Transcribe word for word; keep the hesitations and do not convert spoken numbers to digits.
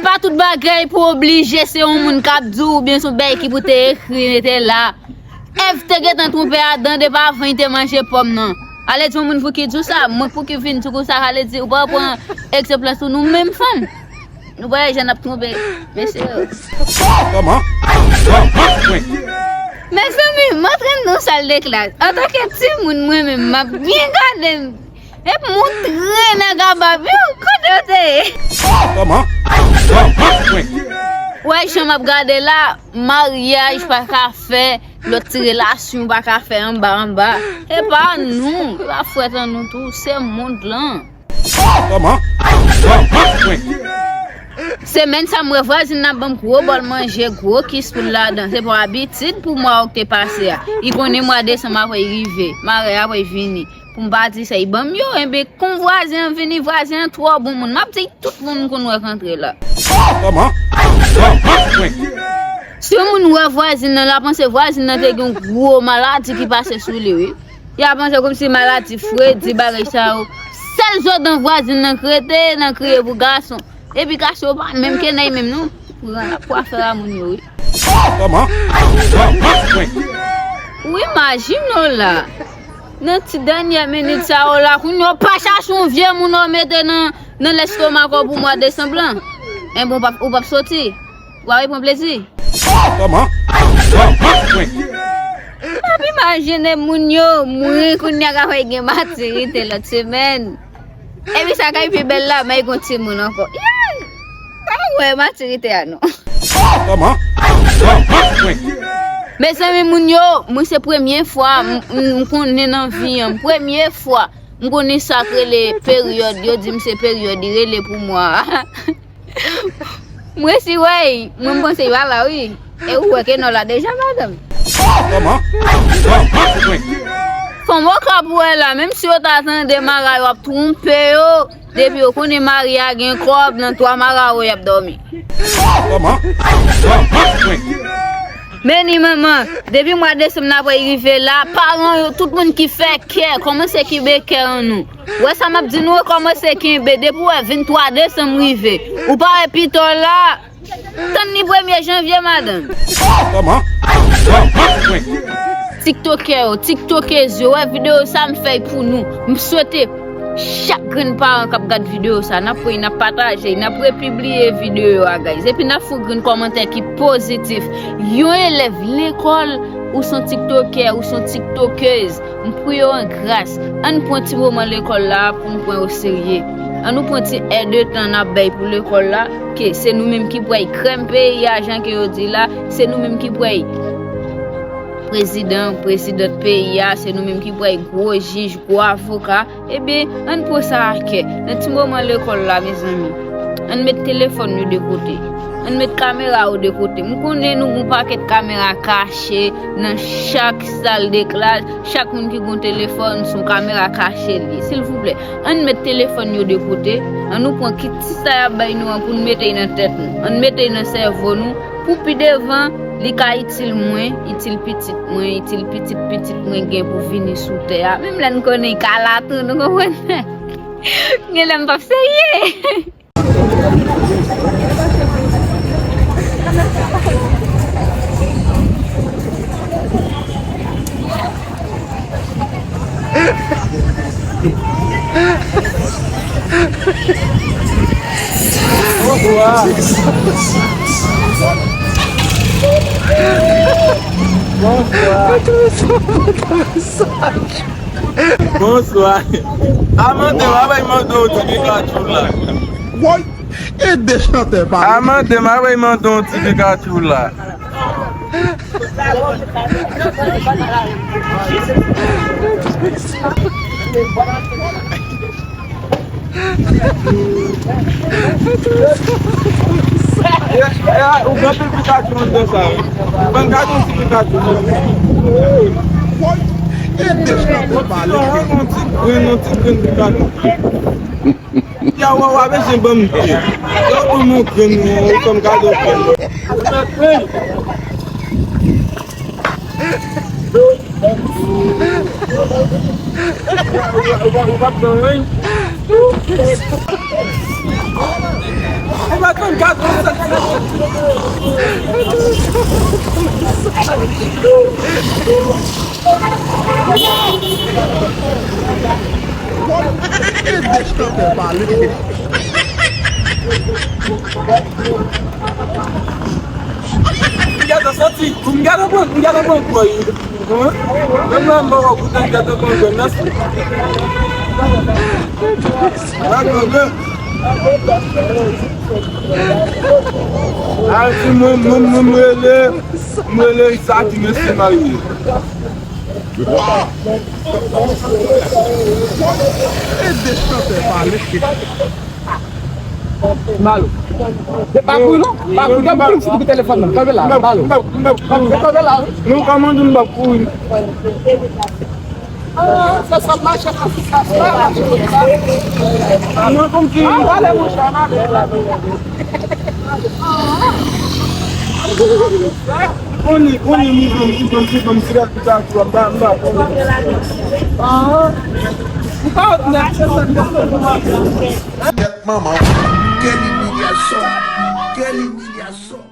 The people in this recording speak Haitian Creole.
Pa tout bagay pou oblije se yon moun k ap di w, oubyen se yon bagay ki pou te ekri, mete la. Èv te gentan twonpe Adan depi avan li te manje pòm nan. Ale di yon moun pou ki di w sa, mwen pou ki vin di w sa, ale di, ou pa pran egzanp lan sou nou menm fanm. Nou pa wè jan n ap twonpe mesye yo. Kòman? Kòman? Mezanmi, m antre nan yon sal de klas. Antanke timoun, mwen menm, m ap byen gade m. Epi m antre nan gaba m yo, kote yo te ye? Kòman? Kòman? Wè jan m ap gade la, maryaj pa ka fè, lòt ti relasyon pa ka fè anba anba. E pa nou, e pa frèt an nou tou, se mond lan. Kòman? Kòman? Semèn sa, m wè vwazin nan ban m gwo bòl manje, gwo kis pou l ladan. Se pa abitid pou mwa w te pase a. Li konnen mwa desanm apre l rive, maryaj apre l vini. Pou m pa di sa, li ban m yo, enben, kon vwazen an vini, vwazen an twò bon moun. M ap di tout moun m konn wè k antre la. Kòman? Kòman? Si yon moun wè vwazin nan, l a panse vwazin nan te gen yon gwo maladi ki pase sou li, wi. Y a panse kòmsi maladi fredi, bagay sa yo. Sèl zodan vwazin nan k rete nan kriye pou gason. Epi gason yo pa menm ke nèy menm non. Pran l ap kwafe a moun yo, wi. Kòman? Kòman? Ou imajine w la. Nan ti dènyè minit sa yo la, kounye a w pa chache yon vye moun w mete nan, nan lèstomak w pou mwa desanm lan. Enben, ou p ap, ou p ap soti. Ou pa pran plezi. Kòman? Kòman? M ap imajine moun yo, mwen kounye a ka fè gen matirite lòt semèn. Epi sa kay pi bèl la, men gon timoun ankò. Yeah! Pa wè matirite a non. Kòman? Kòman? Mezanmi, moun yo, mwen se premye fwa m, m, m konnen nan vi an, premye fwa m konnen sa k rele peryòd, yo di m se peryòd, li rele pou mwa a. Mwen si wè, mwen m panse yo pa la wi. E ou wè ke non la deja, madanm. Kòman? Kòman? Fanm okap ou wè la, menm si yo ta tande mara yo ap twonpe yo, depi yo konnen mari a gen kòb, nan twa mara yo y ap dòmi. Kòman? Kòman? Men ni manman, depi mwa desanm nan apre rive la, paran yo, tout moun ki fè kè, kòmanse kenbe kè an nou. Wè sa m ap di nou, kòmanse kenbe, depi w wè venntwa desanm rive, ou pa wè pito la, tann ni premye janvye, madanm. Kòman? Kòman? Tiktokè yo, tiktokez yo, wè videyo sa m fè pou nou. M swete chak grenn paran k ap gad videyo sa, n ap pran, n ap pataje, n ap repibliye videyo a, guys. Epi n ap fè yon grenn kòmantè ki pozitif. Yon elèv lekòl, ou s on tiktokè, ou s on tiktokez. M priye w an gras, ann pran ti moman lekòl la pou n pran yo serye. Ann nou pran ti èdtan n ap bay pou lekòl la, ke se nou menm ki pral krèm peyi a, jan ke yo di la, se nou menm ki pral prezidan, prezidant peyi a, se nou menm ki pral gwo jij, gwo avoka. Ebyen, ann pran sa a kè. Nan ti moman lekòl la, mezanmi, ann met telefòn yo de kote. Ann met kamera yo de kote. M konnen nou gon pakèt kamera kache nan chak sal de klas. Chak moun ki gon telefòn, s on kamera kache l ye. Silvouplè, ann met telefòn yo de kote. Ann nou pran kit ti sa y ap bay nou an pou n mete nan tèt nou. Ann mete nan sèvo nou. Pou pi devan, li ka itil mwen, itil pitit mwen, itil pitit pitit mwen gen pou vini sou tè a. Menm lè n konnen l ka la tou, nou konprann? Gen lè m p ap serye. Bonswa. Bonswa. Bonswa. Amande, w ap bay mande yon ti Pikachu la. Woy, e de chantè pa. Amande, m ap bay mande yon ti Pikachu la. Ou gen anpil Pikachu anndan sa wi. Ban gade yon ti Pikachu. Yon ti grenn, yon ti grenn Pikachu. Ya wè w ap bezwen ban m te. Yo pou nou grenn, ou fè m kado fè. Patwon, gad yon sèl. Ede chantè pale. M gentan santi, m gentan pran, m gentan pran kò yo. Menm lè m pa wè kote m gentan pran kò nan. A, si mwen, mwen, mwen, mwen rele, mwen rele Isaac, mesye marye. Ede chantè pale. Malo. Se pa pou non. Pa pou, pa pou, pou telefòn nan. Kanpe la, Malo. Kanpe la. Nou kòmande m pa pou. Ah, sa, sa mache konsa, sa mache konsa. Mwen konn ki. Ah, ale, monchè, ale. Koni, koni, mi banm, mi banm, mi banm, si la pita tou, ba, ba, ba. Ah. Ou pa wè nèg se sa. Kèt manman. Quelle humiliation. Quelle humiliation.